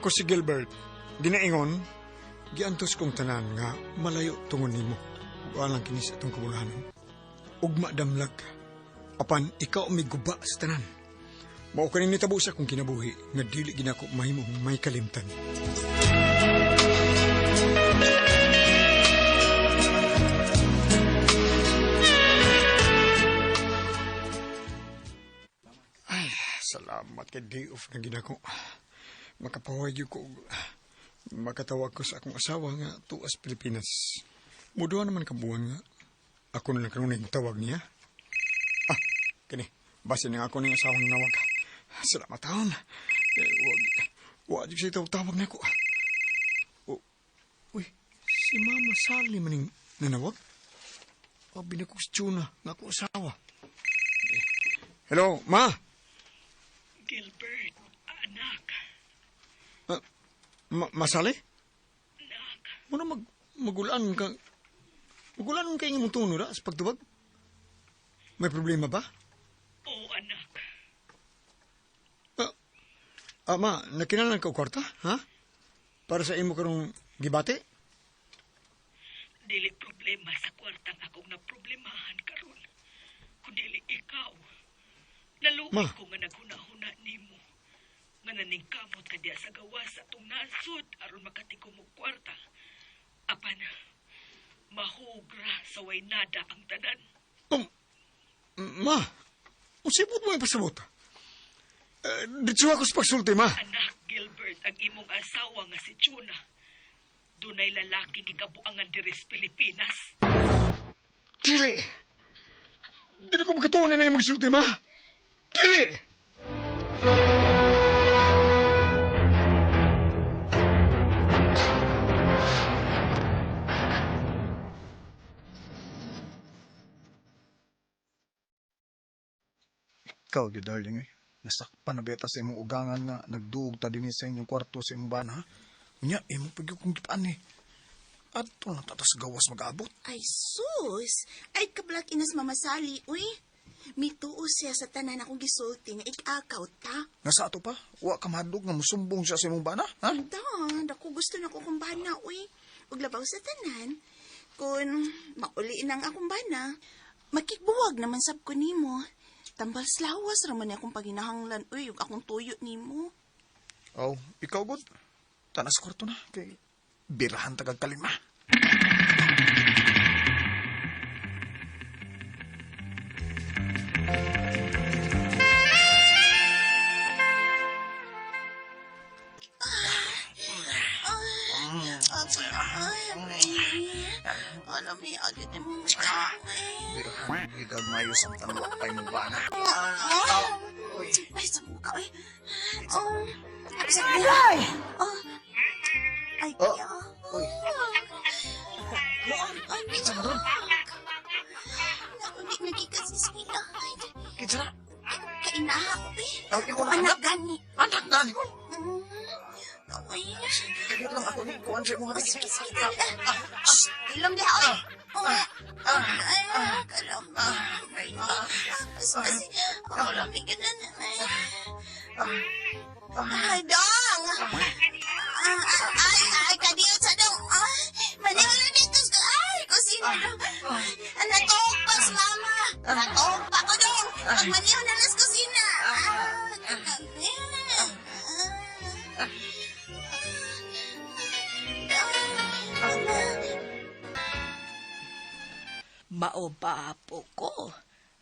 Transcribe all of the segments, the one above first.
Ako si Gilbert. Ginaingon, giantos kong tanan nga malayo tungon nimo. Ug alang kini sa atong kabulahanon. Ugma damlag. Apan ikaw may guba sa tanan. Mao kani nitabo sa akong kinabuhi nga dili ginako mahimong may kalimtan. Ay, salamat kay day off na ginako. Makapahuway gyud ko og makatawag ko sa akong asawa nga tuas Pilipinas. Muduha naman ka buwan nga. Ako na lang kanunay tawag niya. Ah, kini. Basin nga ako ning asawa nga nawag. Salamat taon. Eh, wag, wag siya tawag na ko. Oh, uy, si Mama Sally maning nanawag? Abi na ko si Tuna, nga ako asawa. Eh, hello, Ma? Gilbert, anak. Masali? Anak. Muna magulaan ka. Magulaan ka imong tono ra sa pagtubag? May problema ba? Oo, anak. Ma, nakinalan ka og kwarta, ha? Para sa imo karong gibati? Dili problema sa kwartang akong naproblemahan karon. Kundili ikaw. Naluoy Ma. ko nga naghuna-huna nimo. Nga naningkamot ka diya sa gawas sa atong nasod aron makatikom og kwarta. Apan, mahugra sa way nada ang tanan. Ma, usipot mo yung pasabot. Ditso ako sa pagsulti, ma. Anak Gilbert, ang imong asawa nga si Chuna. Dunay lalaki gikabuangan diri sa Pilipinas. Dili! Dili ko makatuon na yung magsulti, ma. Dili! Ikaw, gyud, darling, eh. Nasakpan na beta sa imong ugangan nga nagduog ta dinhi sa inyong kwarto sa imong bana, ha? Unya, imong pag kong gipaan, eh. Adto lang tatas gawas mag-abot. Ay, sus! Ay, kablak inas Mama Sally, uy. Mituo siya sa tanan akong gisulti nga ik-akaw ta. Nga sa ato pa, wa ka mahadlok nga musumbong siya sa imong bana, ha? Da, dako gusto na ko kong bana, uy. Ug labaw sa tanan, kung mauli nang akong bana, makigbuwag naman sab ko nimo. Tambal slawas raman ni akong paginahanglan, uy, ug akong tuyo nimo. Aw, ikaw, god. Tanas kwarto na, kay birahan tagag kalima. Ay, alam niya, agad ni mo. Birahan, ikaw mayo sa tanwa kay mong bana. Ay, sa mukha, ay. Oh, sa buhay. Oh. Ay, Oh. kaya. Uy. Ay, Kinsa man ron? Naku, di nagkikasisila. Ay, Kinsa na? kainaha ko, eh. Ay, ikaw na, Anak gani. Anak gani ko. Uy. Kaya lang ako ni kuan sa imong Oh, sige, sige. Shh, ilong diha, oy. Oh. Ay, kalami. Kasi, oh, lami ka na. Ay, dong! Ay, ay, kadiyo sa dong. Maniwala dito sa... Ay, kusina dong. Natuog pa sa mama. Natuog pa ko dong. Pag maniw na las kusina. Kami. Mao ba po ko?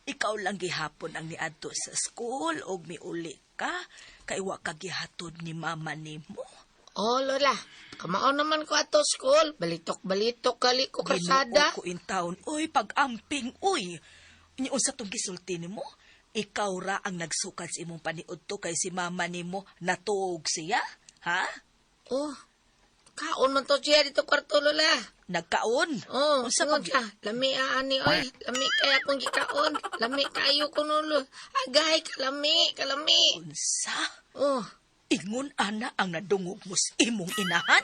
Ikaw lang gihapon ang niadto sa school og miuli ka kay wa ka gihatod ni mama nimo. Oh, Lola, kamao naman ko ato school. Balitok-balitok kali ko karsada. Ginoo ko in town, uy, pag-amping, uy. Unya unsa tong gisulti nimo? Ikaw ra ang nagsukat sa imong paniudto kay si mama nimo natuog siya, ha? Oh, kaon man to siya dito kwarto, Lola. Nagkaon. Oh, Unsa ingon pag siya. Lami aani, oy. Lami kaya akong gikaon. Lami kayo ko nulo. Agay, kalami, kalami. Unsa? Oh, Ingon ana ang nadungog mo sa imong inahan?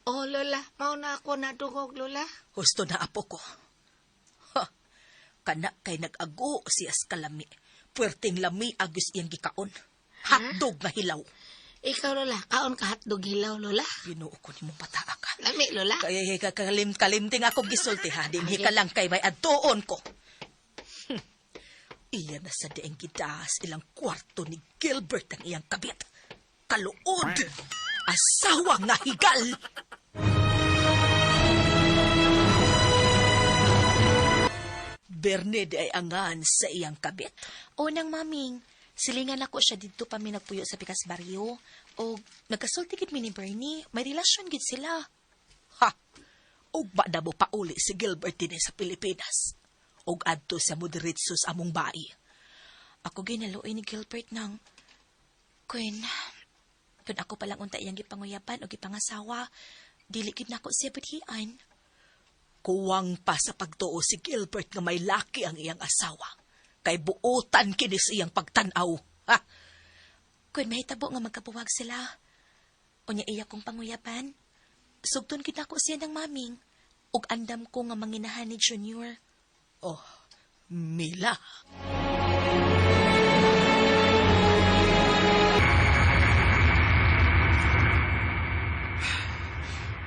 oh, Lola, mao na ako nadungog, Lola. Husto na apo ko. Ha, Kana kay nag-ago siya sa kalami. Puwerteng lami agos iyang gikaon. Hotdog nga hilaw. Ikaw, Lola, kaon ka hotdog hilaw, Lola. Ginoo ko nimong bataa ka. Lami, Lola. Kaya kalimting ako gisulti ha. Dinhi ka lang kay may adtuon ko. Iya na sa dieng gidas ilang kwarto ni Gilbert ang iyang kabit. Kaluod! Asawa nga higal! Berne di ay angan sa iyang kabit. Unang maming, silingan ako siya didto pa mi nagpuyo sa Pikas Barrio. O nagkasulti gid mi ni Bernie, may relasyon gid sila. Ha! Ug ba na mo pauli si Gilbert dinhi sa Pilipinas? Ug adto sa mo diretso sa among bai. Ako ginaluoy ni Gilbert nang Queen, kun ako palang unta iyang gipanguyaban o gipangasawa, dili gid nako siya budhian. Kuwang pa sa pagtuo si Gilbert nga may laki ang iyang asawa. Kay buotan kini sa iyang pagtan-aw. Ha? Kun mahitabo nga magkabuwag sila. Unya iya kong panguyaban. Sugton gid nako siya ng maming. Ug andam ko nga manginahan ni Junior. Oh, Mila.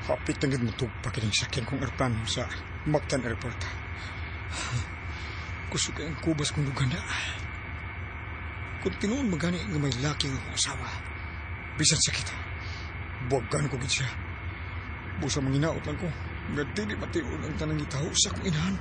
Hapit na gid mo tugpa kining sakyan kong eroplano sa Mactan Airport. Kusog ang kubas kong luganda. Kung tinuon magani nga may laki ang akong asawa, bisan sakit, buwagan ko gid siya. Busa manginaot lang ko, nga dili matiun ang tanang gitaho sa akong inahan.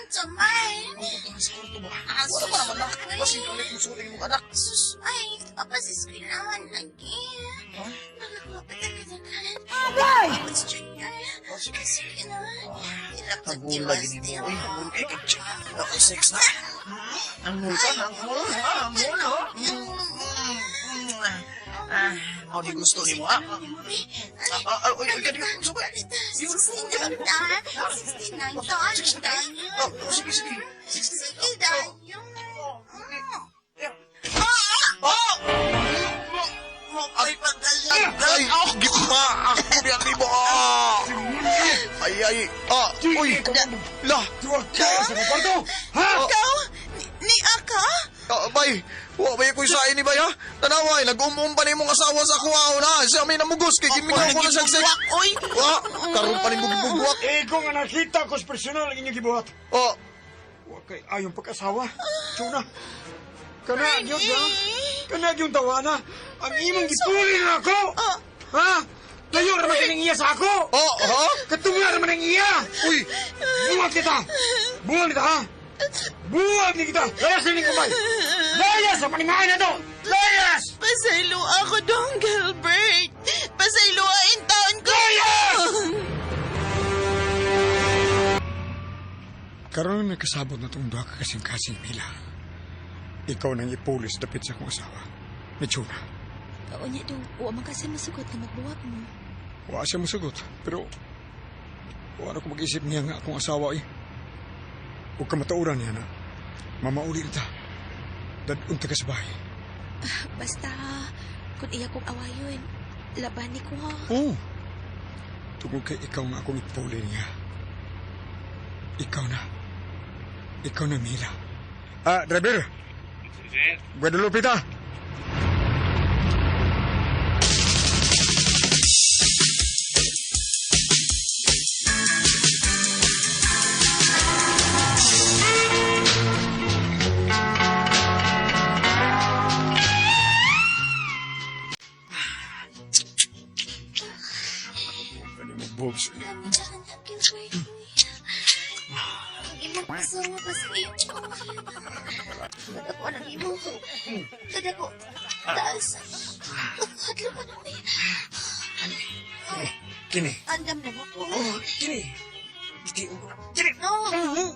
Samay. Wala pa naman na. Basing ulit mo suling mong anak. Sus, ay, kapasiskwelahan lagi. Nakakuha pa talaga ka. Agay! Junior. Sige na. Hirap sa Ang lagi ni mo. Uy, ang kay kag Ako sex na. Ang multa, ang mul, ang mul, oh. Ah, mao di gusto nimo ah. Ah, uy, uy, kadi ko sabay. 69 ta. 69 ta. Dayon. Oh, sige, sige. Sige, dayon. Oh! Ay, ay, oh, gipa ako diyan nimo. Ay, ay, ah, uy, la, Sa kwarto! Ha? Ikaw? Ni Aka? Ah, bay, wa bay ko sa ini bay ha. Tanaway, nag-umum pa nimong asawa sa kuwaon ha. Siya may namugos kay gimingaw ko na siya sex. Oy! Wa, karon pa nimo gibugwak. Ego nga nakita ko sa personal ang inyong gibuhat. Oh, Wa kay ayong pag-asawa. Tsuna. Kana gyud ha? Kana gyud tawana. Ang imong gipuli na ako. Ha? Layo ra man kining iya sa ako. oh, ha? Katunga ra man ang iya. Uy, Buwag kita. Buwag kita ha. Buwag ni kita. Layas na ning kamay. Layas sa panimahan na to. Layas! Pasaylo ako dong, Gilbert. Pasaylo in taon ko. Layas! Karon nakasabot na tong duha ka kasing-kasing Mila. Ikaw nang ipulis dapit sa akong asawa. Ni Chuna. Unya dong, wa man kasi masugot nga magbuwag mo. Wa siya musugot, pero wa na ko mag-isip niya nga akong asawa eh. Huwag ka matauran niya na. Mamauli na ta. Dadun ta ka sa bahay. Basta, kung iya kong awayon, labani ko ha. Oo. Tungkol kay ikaw nga akong ipuli niya. Ikaw na. Ikaw na, Mila. Ah, driver. Guadalupe ta. Ano mo, Bobs? Gilbert. Ang imong asawa pa sa iyo. Kada ko ng imo. Kada ko. Taas. Hadlo ka na eh. Kini. Andam na mo ko. Oh, kini. Kini. Kini. No. Lami.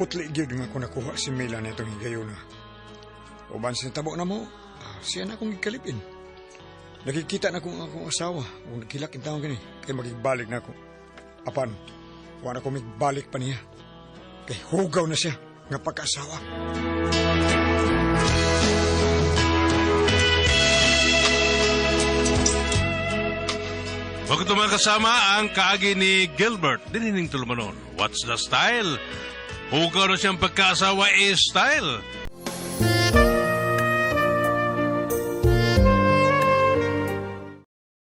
Putli gyud nga ako nakuha si Mila nitong higayuna. Uban sa tabo na mo, siya na akong gikalipin. Nakikita na akong akong asawa kung nagkilak in taon gani, kay magigbalik na ako. Apan, wa na ko migbalik pa niya. Kay hugaw na siya nga pagkaasawa. Bakit mga kasama ang kaagi ni Gilbert dinining tulumanon. What's the style? Hugaw na siyang pagkaasawa is style.